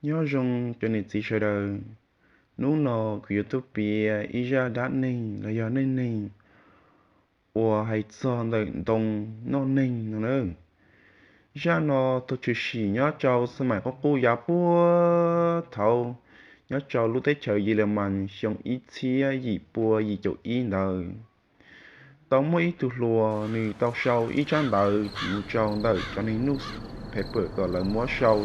Nyob zoo cov niam txiv sawv daws, hnub no kuv yuav tuaj piav ib zaj dab neeg los yog neej neeg uas hais txog ntawm ntoo noj neeg no na. Zaj no tau tshwm sim nyob rau xab maim qub qub yav puag thaud, nyob rau lub teb chaws Yelemas xyoo ib txhiab yim pua yim caum ib ntawd. Tau muaj ib tug hluas nws tau sau ib tsab ntawv mus rau ntawm cov neeg newspaper kom lawv muab sau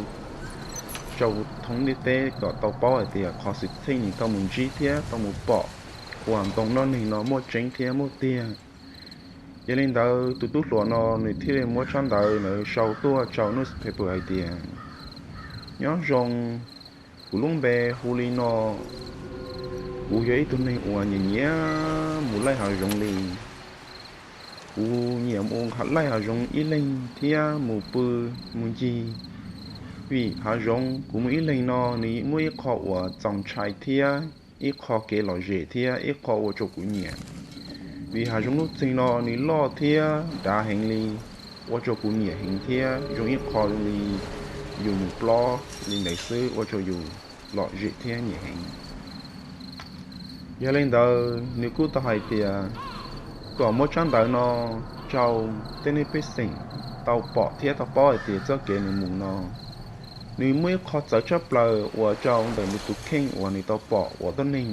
rau thoob ntiaj teb kom tau paub hais tias qhov xwm txheej nws tau mus ntsib thiab tau mus pom uas ntoo noj neeg no muaj tseeb thiab muaj tiag. Yog li ntawd tus tub hluas no nws thiaj li muab tsab ntawv ntawd sau tuaj rau newspaper hais tias, nyob zoo, kuv lub npe hu li no. Kuv yog ib tug neeg uas nyiam nyiam mus laij hav zoov li. Kuv nyiam mus laij hav zoov ib leeg thiab mus pw mus ncig, vim hav zoov kuv mus ib leeg no nws muaj ib qho uas txaus ntshai thiab ib qho kev lom zem thiab ib qho ua rau kuv nyiam. Vim hav zoov nuj txeeg no nws loj thiab dav heev li, ua rau kuv nyiam heev thiab zoo ib qho li yus mus plob li ntawd xwb ua rau yus lom zem thiab nyiam heev. Yog li ntawd nws kuj tau hais tias kom muab tsab ntawv no rau tej neeg pej xeem tau pom thiab tau paub hais tias txoj kev nws mus no, nws muaj ib qho txawv tshaj plaws uas rau ntawm nws tus kheej uas nws tau pom uas tuab neeg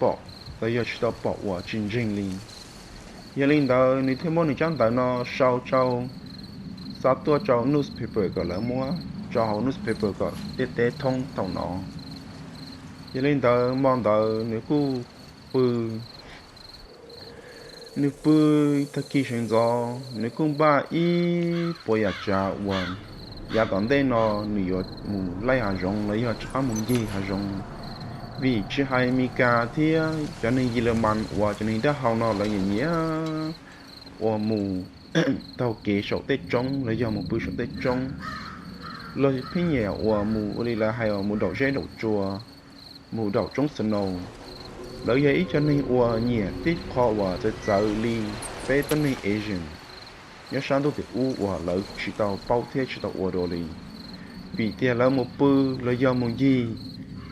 pom los yog tsis tau pom uas tsis ntseeg li. Yog li ntawd nws thiaj muab nws tsab ntawv no sau rau, xa tuaj rau newspaper kom lawv muab rau hauv newspaper kom ntiaj teb thoob tau hnov. Yog li ntawd hmo ntawd nws kuj pw nws pw tag kis sawv ntxov nws kuj npaj ib puas yam tsav uas yav tom ntej no nws yuav mus laij hav zoov los yog rov qab mus ncig hav zoov. Vim tsis hais Mis Kas thiab cov neeg Yelemas uas cov neeg dab hau no lawv nyiam nyiam ua mus taug kev saum tej roob los yog mus pw saum tej roob, los pheej nyiam uas mus ua li lawv hais uas mus daum zeb daum tsua, mus daum roob snow. Lawv yog ib co neeg uas nyiam tej qho uas txawv txawv li peb tuab neeg Asian nyob sab ntuj tim ub uas lawv tsis tau paub thiab tsis tau ua dua li. Vim tias lawv mus pw los yog mus ncig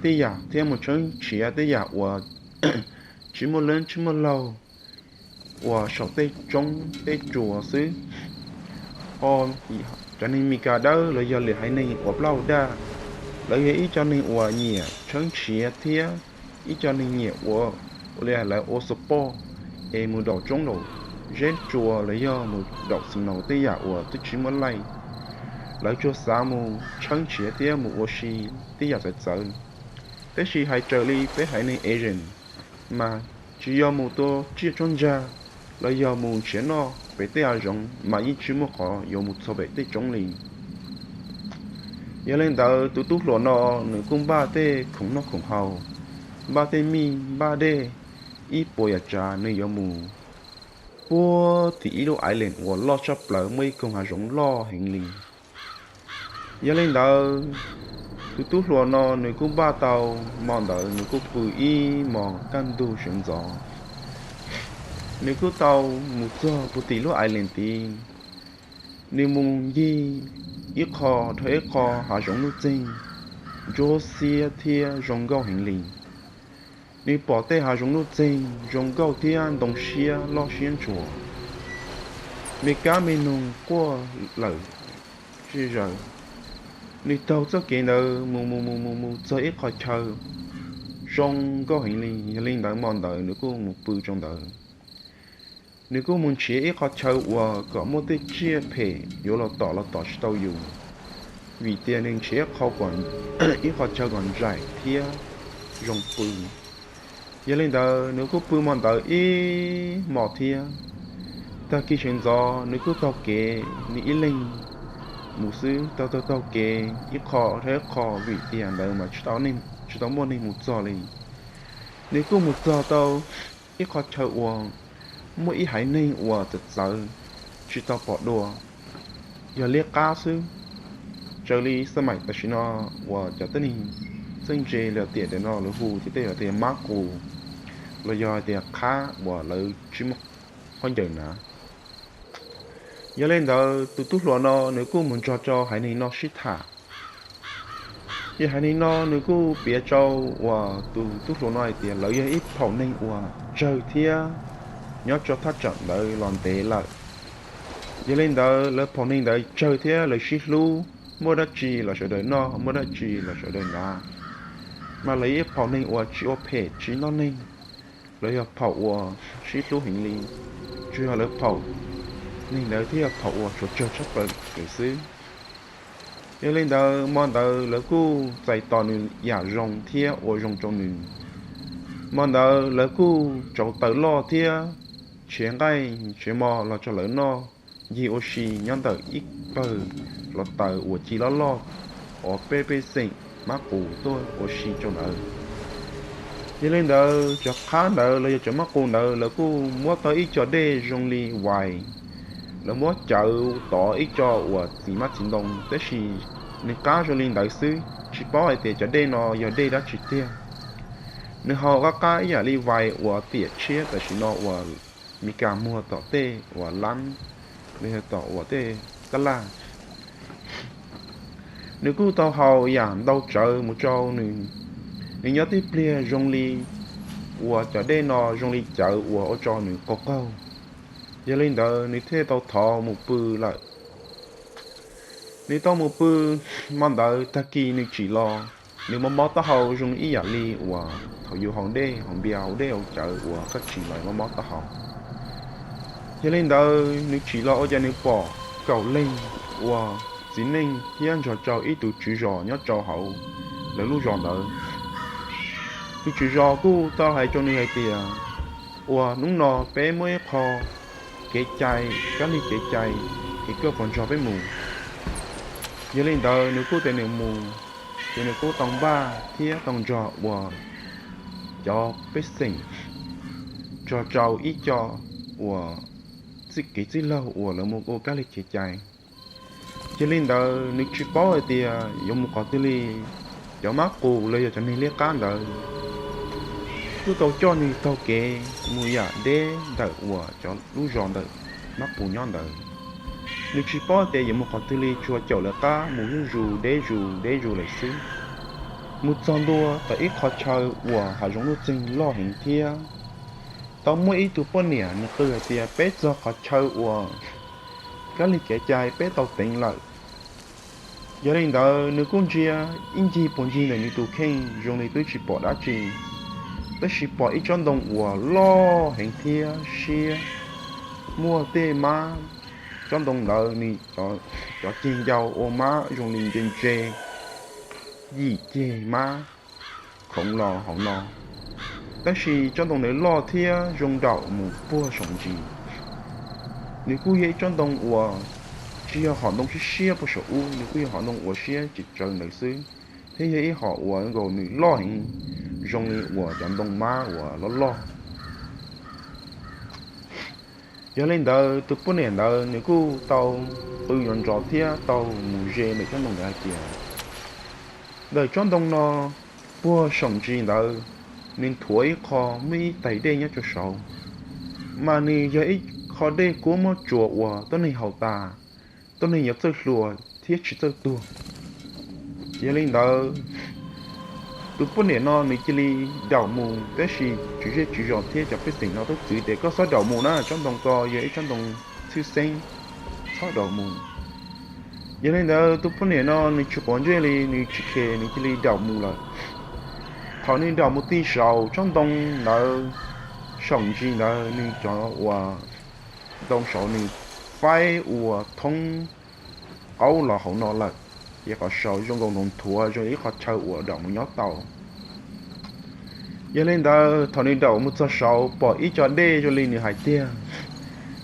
tej yam thiab mus tshawb nrhiav tej yam uas tsis muaj leej tsis muaj laug uas saum tej roob tej tsua xwb. Ho cov neeg Mis Kas dawb los yog lwm haiv neeg uas plaub hau daj, lawv yog ib co neeg uas nyiam tshawb nrhiav thiab ib co neeg nyiam ua, ua li lawv ua sport, es mus daum roob daum zeb tsua los yog mus daum snow tej yam uas twb tsis muaj laij. Lawv tsuas xav mus tshawb nrhiav thiab mus ua si tej yam txawv txawv. Tab sis hais raws li peb haiv neeg Asian mas tsis yog mus tua tsiaj tshuab ntsag los yog mus nrhiav noj pem tej hav zoov mas yeej tsis muaj qhov yuav mus txog pem tej roob li. Yog li ntawd tus tub hluas no nws kuj npaj tej khoom noj khoom haus, npaj tej mij npaj dej, ib puas yam tsav nws yuav mus puag tim ib lub island uas loj tshaj plaws muaj ib koog hav zoov loj heev li. Yog li ntawd tus tub hluas no nws kuj npaj tau, hmo ntawd nws kuj pw ib hmos kaj ntug sawv ntxov, nws kuj tau mus txog puag tim lub island tid. Nws mus ncig ib qho dhau ib qho hav zoov nuj txeeg ntsuab xiab thiab zoo nkauj heev li. Nws pom tej hav zoov nuj txeeg zoo nkauj thiab ntoo siab loj siab ntshua, me kab me noog quaj lawm zej zaws. Nws taug txoj kev ntawd mus mus mus mus mus txog ib qho chaw zoo nkauj heev li. Yog li ntawd hmo ntawd nws kuj mus pw rau ntawd. Nws kuj mus nrhiav ib qho chaw uas kom muaj tej tsiaj phem yuav los tom los tom tsis tau yus, vim tias nws nrhiav ib qho chaw kom ntsaim thiab zoo pw. Yog li ntawd nws kuj pw hmo ntawd ib hmos thiab. Tag kis sawv ntxov nws kuj taug kev nws ib leeg mus xwb, taug taug taug kev ib qho dhau ib qho vim tias ntawd mas tsis tau muaj neeg mus txog li. Nws kuj mus txog tau ib qho chaw uas muaj ib haiv neeg uas txawv txawv tsis tau pom dua, yog liab qab xwb. Raws li xab maim tam sim no uas cov tib neeg txawj ntse los tias tias no lawv hu tias tej yog tias mab qus los yog tias qhab uas lawv tsis muaj khaub ncaws hnav. Yog li ntawd tus tub hluas no nws kuj mus nrog rau haiv neeg no sib tham. Ces haiv neeg no nws kuj piav rau uas tus tub hluas no hais tias lawv yog ib phaum neeg uas tsawg thiab nyob rau thaj tsam ntawd los ntev lawm. Yog li ntawd lawv phaum neeg ntawd tsawg thiab lawv sib hlub, muaj dab tsi los sawv daws noj, muaj dab tsi los sawv daws hnav. Mas lawv yog ib phaum neeg uas tsis ua phem tsis noj neeg, lawv yog phaum uas sib hlub heev li. Tsuas yog lawv phaum neeg ntawd thiaj yog phaum uas tshuav tsawg tshaj plaws lawm xwb. Yog li ntawd hmo ntawd lawv kuj txais tos nws yam zoo thiab ua zoo rau nws. Hmo ntawd lawv kuj tsau taws loj thiab tshev nqaij tshev mov los rau lawv noj, ncig ua si nyob ntawm ib pawg hluav taws uas ci loj loj, uas peb pej xeem mab qus tuaj ua si rau ntawd. Yog li ntawd cov qhab ntawd los yog cov mab qus ntawd lawv kuj muab tau ib co dej zoo li vais, lawv muab cawv tov ib co uas txiv mab txiv ntoo, tab sis nws qab zoo li ntawd xwb, tsis paub hais tias cov dej no yog dej dab tsi tiag. Nws haus qab qab ib yam li vais uas tiam tshiab tam sim no uas Meskas muag tom tej uas lab, los yog tom uas tej tab laj. Nws kuj tau haus yam ntau tsawv mus rau nws. Nws nyob tib pliag zoo li uas cov dej no zoo li cawv uas ua rau nws qaug qaug. Yog li ntawd nws thiaj tau thov mus pw lawm. Nws tau mus pw, hmo ntawd tag kis nws tsim los, nws mob mob taub hau zoo ib yam li uas thaum yus haus dej haus npias haus dej haus cawv uas koj tsim los mob mob taub hau. Yog li ntawd nws tsim los ua cas nws pom kaum leej uas txiv neej thiab nrog rau ib tug tswv zos nyob rau hauv lawv lub zos ntawd. Tus tswv zos kuj tau hais rau nws hais tias, uas hnub no peb muaj ib qho kev cai, kab lig kev cai, es koj puas nrog peb mus? Yog li ntawd nws kuj tias nws mus, ces nws kuj tau npaj thiab tau nrog uas cov pej xeem nrog rau ib co uas kev txwj laug uas lawv mus ua kab lig kev cai. Yog li ntawd nws tsis paub hais tias yuav mus qhov twg li, cov mab qus los yog cov neeg liab qab ntawd kuj tau coj nws taug kev mus yam deb ntawm uas cov lub zos ntawm mab qus nyob ntawd. Nws tsis paub tias yuav mus qhov twg li, tsuas caum lawv qab mus zuj zus deb zus deb zus lawm xwb. Mus txog ntua tau ib qho chaw uas hav zoov nuj txeeg loj heev thiab tau muaj ib tug poj niam nws qw hais tias peb txog qhov chaw uas kab lig kev cai peb tau teev lawm. Yog li ntawd nws kuj ntsia ib ncig puag ncig ntawm nws tus kheej zoo li twb tsis pom dab tsi, tab sis pom ib tsob ntoo uas loj heev thiab siab, muaj tej mab, tsob ntoo ntawd nws cov ceg ncau ua mab zoo li ntse ntse yim ceg mab khoov los hauv no. Tab sis tsob ntoo ntawd loj thiab zoo nraum mus puag saum ntsis. Nws kuj yog ib tsob ntoo uas tsis yog hom ntoo siab siab puag saum ub, nws kuj yog hom ntoo uas siab tsis tsawv ntawd xwb, thiab yog ib hom uas nkaus nws loj heev, zoo li uas cov ntoo mab uas loj loj. Yog li ntawd tus poj niam ntawd nws kuj tau qw nrov nrov thiab tau mus ze ntawm tsob ntoo ntawd hais tias, ntawm tsob ntoo no puag saum ntsis ntawd, nws nthuav ib qho muaj ib tais dej nyob rau saud, mas nws yog ib qho dej kuab muaj tsuas uas tuab neeg haus tas, tuab neeg yuav txawj hluas thiab tsis txawj tuag. Yog li ntawd, tus poj niam no nws cia li daum mus, tab sis tswv zej tswv zos thiab cov pej xeem no twb txwv tias koj txhob daum mus na, tsob ntoo ko yog ib tsob ntoo txhwj xeeb, txhob daum mus. Yog li ntawd tus poj niam no nws tsis quav ntsej li, nws tsis khes, nws cia li daum mus lawm. Thaum nws daum mus ti saud tsob ntoo ntawd, saum ntsis ntawd nws cov uas ntoo saud nws faib ua thoob qaub los hauv no lawm, ces qhov saud zoo nkaus nws nthuav zoo ib qho chaw uas daum mus nyob tau. Yog li ntawd thaum nws daum mus txog saud pom ib co dej zoo li nws hais tiag,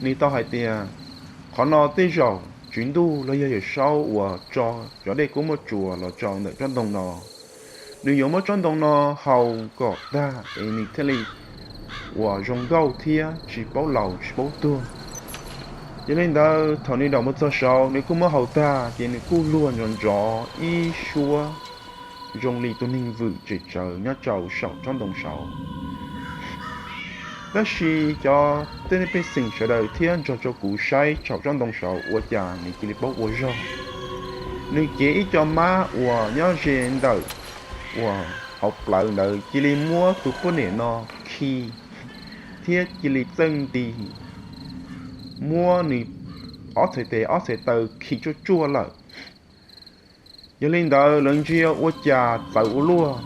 nws tau hais tias, qhov no tej zaum tswv ntuj los yog Yawm Saub uas tso cov dej kuab muaj tsuas los rau ntawm tsob ntoo no. Nws yuav muab tsob ntoo no haus kom tag es nws thiaj li uas zoo nkauj thiab tsis paub laus tsis paub tuag. Yog li ntawd thaum nws daum mus txog saud nws kuj muab haus tag ces nws kuj luag nrov nrov ib suab zoo li tus neeg vwm tsem tsawv nyob rau saum tsob ntoo saud. Tab sis cov tej pej xeem sawv daws thiab nrog rau kuv saib saum tsob ntoo saud ua cas nws cia li paub ua zog. Nws cev ib co mab uas nyob ze ntawm uas hauv plawv ntawd cia li muab tus poj niam no khi thiab cia li txawj nti, muab nws ob txhais tes ob txhais taw khi tsuaj tsuaj lawm. Yog li ntawd lawv ntsia ua cas txawv ua luaj.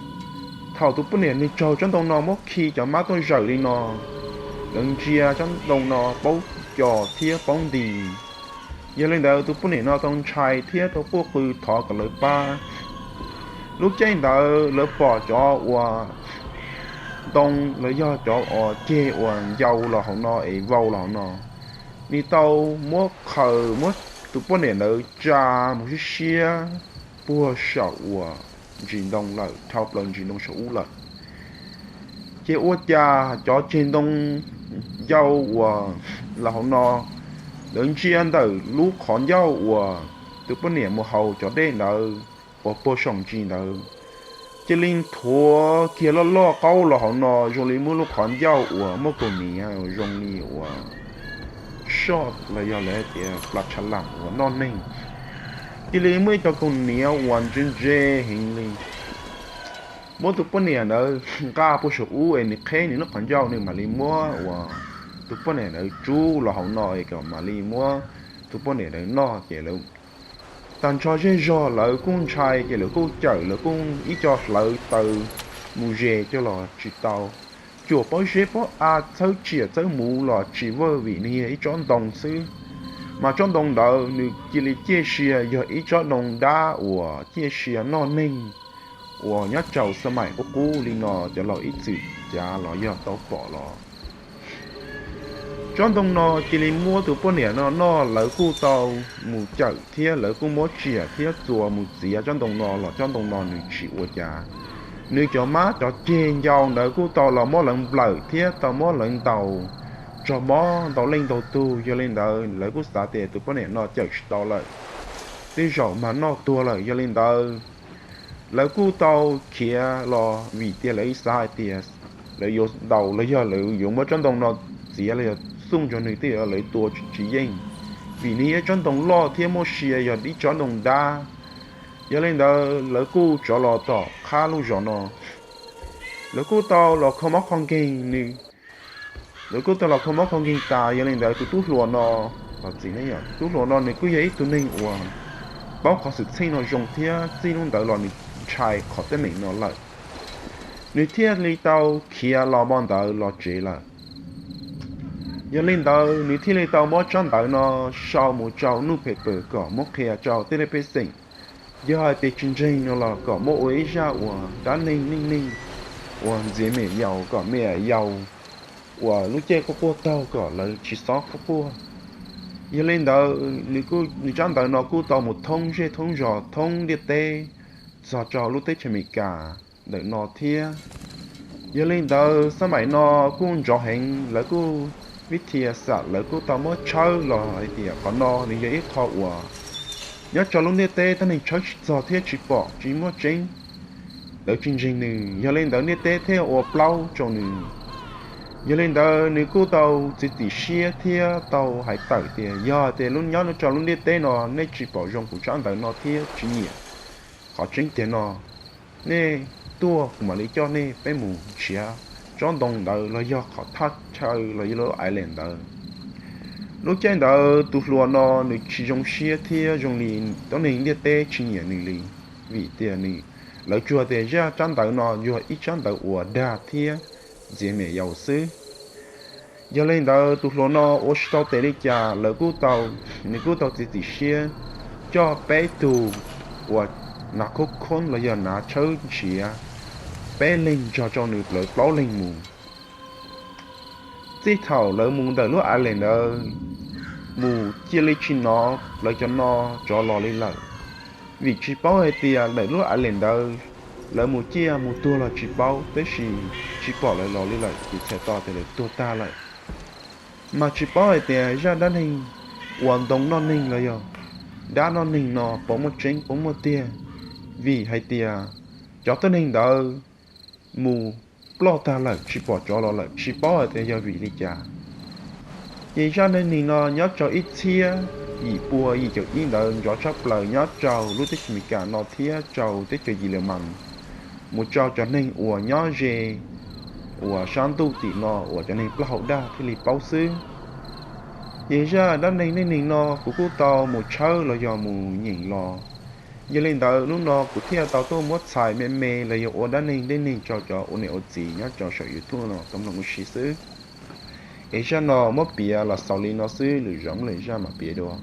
Thaum tus poj niam nws raug tsob ntoo no muab khi cov mab tuaj zawm li no, lawv ntsia tsob ntoo no paub co thiab paub nti. Yog li ntawd tus poj niam no tau ntshai thiab tau quaj qw thov kom lawv pab. Lub caij ntawd lawv pom cov uas ntoo los yog cov uas ceg uas ncau los hauv no es vau los hauv no, nws tau muab khaws muab tus poj niam ntawd tsa mus siab siab puag saum uas ntsis ntoo lawm, dhau plaws ntsis ntoo saum ub lawm. Ces ua cas cov ceg ntoo ncau uas los hauv no, lawv ntsia ntawm lub qhov ncauj uas tus poj niam mus haus cov dej ntawd uas puag saum ntsis ntawd, cia li nthuav kiag loj loj qaub los hauv no zoo li muaj lub qhov ncauj uas muaj kaus hniav zoo li uas soj los yog lawv tias plas tsha lam uas noj neeg. Cia li muaj ib co kaus hniav uas ntse ntse heev li muab tus poj niam ntawd nqa puag saum ub es nws qheb nws lub qhov ncauj, nws mam li muab uas tus poj niam ntawd tsub los hauv no es kom mam li muab tus poj niam ntawd noj. Ces lawv tag nrho zej zog lawv kuj ntshai, ces lawv kuj cawm, lawv kuj ib co hlawv taws mus ze coj los tsis tau. Cuam pob zeb pob av txhawb tsiam txhawb muv los tsis vwm vim nws yog ib tsob ntoo xwb. Mas tsob ntoo ntawd nws cia li ciaj sia yog ib tsob ntoo dab uas ciaj sia noj neeg uas nyob rau xab maim qub qub li no cov laus ib txwm cav los yog tau pom los. Tsob ntoo no cia li muab tus poj niam no noj, lawv kuj tau mus cawm thiab lawv kuj muab tsiam thiab txuas mus txiav tsob ntoo no los tsob ntoo no nws tsis ua cas. Nws cov mab cov ceg ncau ntawd kuj tau los muab lawv nplawm thiab tau muab lawv ntaus tsaug mob ntau leej ntau tug. Yog li ntawd lawv kuj xav tias tus poj niam no cawm tsis tau lawm, tej zaum mas noj tuag lawm. Yog li ntawd lawv kuj tau khiav los vim tias lawv xav hais tias lawv yuav ntaus los yog lawv yuav muab tsob ntoo no txiav los yog xuj nrog nws tej lawv tua tsis yeej, vim nws yog ib tsob ntoo loj thiab muaj sia yog ib tsob ntoo dab. Yog li ntawd lawv kuj rov los tom qab lub zos no, lawv kuj tau los kho mob kho nkeeg nws lawv kuj tau los kho mob kho nkeeg tas. Yog li ntawd tus tub hluas no, los txiv ne, yog tub hluas no nws kuj yog ib tug neeg uas paub qhov xwm txheej no zoo thiab txij hnub ntawd los nws ntshai qhov teeb meem no lawm, nws thiaj li tau khiav los mo ntawd los tsev lawm. Yog li ntawd nws thiaj li tau muab tsob ntawv no sau mus rau nuj phem pawm kom muab qhia rau tej pej xeem, yog hais tias tsis ntseeg no los kom muab ua ib zaj uas dab neeg neej neeg uas ntxias me nyuam yaus kom me nyuam yaus uas lub caij quaj quaj taug kom lawv tsis txhob quaj quaj. Yog li ntawd nws tsob ntawv no kuj tau mus thoob zej thoob zos thoob ntiaj teb txog rau lub teb chaws Amelikas ntawm no thiab. Yog li ntawd xab maim no kuj nrov heev, lawv kuj vib thia xam lawv kuj tau muab tshawb los hais tias qhov no nws yog ib qho uas nyob rau lub ntiaj teb tab neeg tshawb tsis txog thiab tsis pom tsis muaj tseeb, lawv tsis ntseeg nws. Yog li ntawd ntiaj teb thiaj ua plaub rau nws. Yog li ntawd nws kuj tau txiav txim siab thiab tau hais tawm tias yog tias lub nyob rau lub ntiaj teb no nej tsis pom zoo kuv tsob ntawv no thiab tsis nyiam qhov tseeb tiag no, nej tuaj kuv mam li coj nej peb mus nrhiav tsob ntoo ntawd los yog qhov thaj chaw los yog lub island ntawd. Lub caij ntawd tus hluas no nws tsis zoo siab thiab zoo li tuab neeg ntiaj teb tsis nyiam nws li, vim tias nws, lawv tsuas tias zaj tsab ntawv no yog ib tsab ntawv uas dag thiab ntxias me nyuam yaus xwb. Yog li ntawd tus hluas no ua tsis tau tes li cas, lawv kuj tau, nws kuj tau txiav txim siab coj peb tug uas nav khoob khoob los yog nav tshawb nrhiav peb leeg nrog rau nws plawv plaub leeg mus. Txij thaum lawv mus ntawm lub island ntawd mus cia li tsis hnov lawv cov no rov los li lawm, vim tsis paub hais tias ntawm lub island ntawd lawv mus ciaj mus tuag los tsis paub, tab sis tsis pom lawv los li lawm ces txhais tau tias lawv tuag tag lawm. Mas tsis paub hais tias zaj dab neeg uas ntoo noj neeg los yog dab noj neeg no puas muaj tseeb puas muaj tiag, vim hais tias cov tuab neeg ntawd mus ploj tag lawm tsis pom rov los lawm, tsis paub hais tias yog vim li cas. Ces zaj dab neeg no nyob rau ib txhiab yim pua yim caum ib ntawd nrov tshaj plaws nyob rau lub teb chaws Amelikas no thiab rau teb chaws Yelemas, mus rau cov neeg uas nyob ze uas sab ntuj tim no uas cov neeg plaub hau dag thiaj li paub xwb. Ces zaj dab neeg neej neeg no kuv kuj tau mus tshawb los yog mus nyeem los. Yog li ntawd hnub no kuv thiaj tau tuaj muab txhais me me los yog ua dab neeg neej neeg rau cov ua niam ua txiv nyob rau saum YouTube no tau mloog ua si xwb. Es zaj no muab piav los xaus li no xwb, lwm zaus lwm zaj mam piav dua.